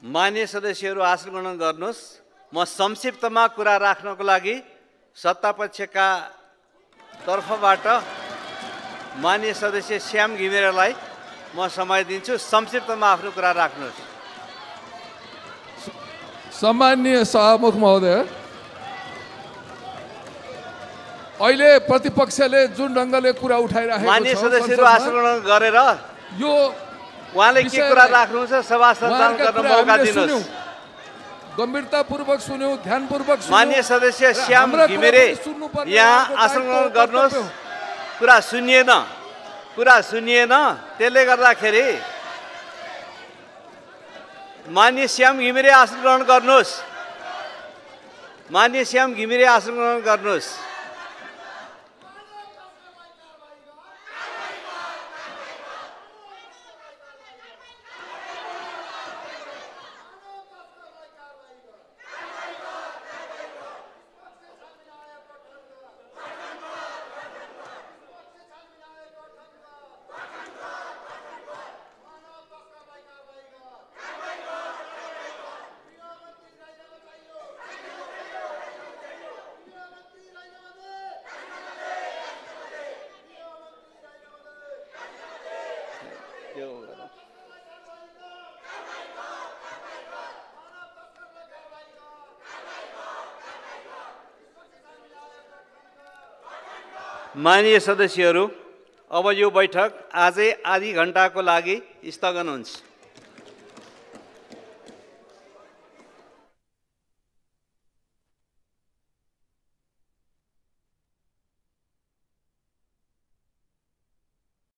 मान्य सदस्यहरू आसन ग्रहण गर्नुहोस्। म संक्षिप्तमा कुरा राख्नको लागि सत्तापक्षका तर्फबाट मान्य सदस्य श्याम घिमिरेलाई म समय दिन्छु। संक्षिप्तमा आफ्नो कुरा राख्नुहोस्। सम्माननीय सभामुख महोदय, अहिले प्रतिपक्षले जुन ढङ्गले कुरा उठाइरहेको छ, मान्य सदस्यहरू आसन ग्रहण गरेर यो उहाँले के कुरा राख्नुहुन्छ सभा सञ्चालन गर्न मौका दिनुहोस्। गम्भीरतापूर्वक सुन्यौं, ध्यानपूर्वक सुन्यौं। मान्य सदस्य श्याम घिमिरे यहाँ आसन ग्रहण गर्नुहोस्। कुरा सुनिएन, त्यसले गर्दाखेरि मान्य श्याम घिमिरे आसन ग्रहण गर्नुहोस्। मान्य श्याम घिमिरे आसन ग्रहण गर्नुहोस्। माननीय सदस्यहरू, अब यो बैठक आजै आधी घण्टाको लागि स्थगन हुन्छ।